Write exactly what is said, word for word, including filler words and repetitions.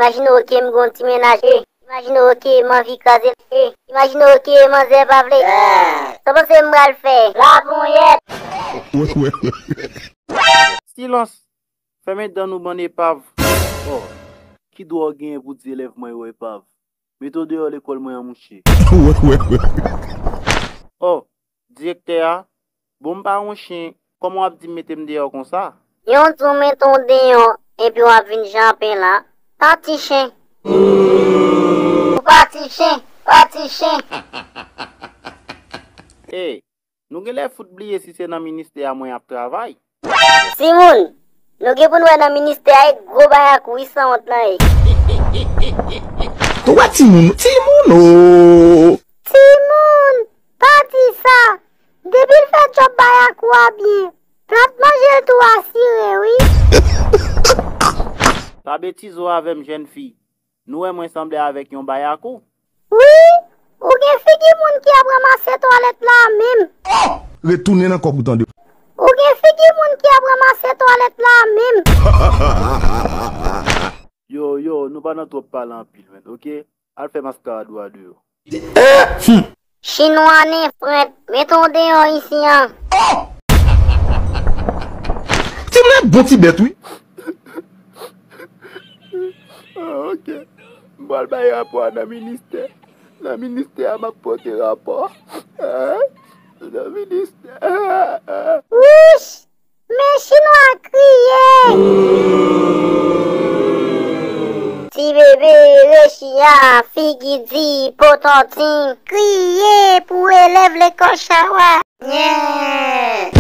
Imajine w ke m gon ti mennaj. Imajine w ke m anvi kraze l. Imajine w ke manzè pa vle. Sa w panse m pral fè? Laponyèt. Silans. Fèmen dan nou bann epav. Oh, ki dwa w genyen pou di elèv mwen yo epav? Mete w deyò lekòl mwen an mouche. Oh, direktè a, bon m pa yon chen, kòman w ap di m mete m deyò konsa? Yon di w mete w deyò, epi w ap vin janpe la. Pati chen. Ou pati chen, pati chen. Ey, nou genlè fout bliye si se nan ministè a mwen ap travay. Timoun, nou gen pou n wè nan ministè a e gwo bayakou wi sanwont lan ye. Ou wè timoun, timoun o. Timoun, pa di sa. Depi l fè djòb bayakou a byen, plat manje l tou asire wi. Pa betize w avè m jèn fi. Nou wè mwen sanble avèk yon bayakou? Wi, ou gen figi moun ki ap ranmase twalèt la menm. Retounen nan kòk ou tande. Ou gen figi moun ki ap ranmase twalèt la menm. Yo, yo, nou pa nan twòp pale anpil, men, oke? Al fè maskarad ou a deyò. Chinwa nenfrèt, mete w deyò isi an. Ti moun bon ti bèt wi. Ah, oke. M pral bay rapò a nan ministè. Nan ministè a, m ap pote rapò. Ah, nan ministè. Wouch! Men chinwa kriye! Ti bebe rechiya, figi di, potantin. Kriye pou elèv lekòl Chawa. Nyè!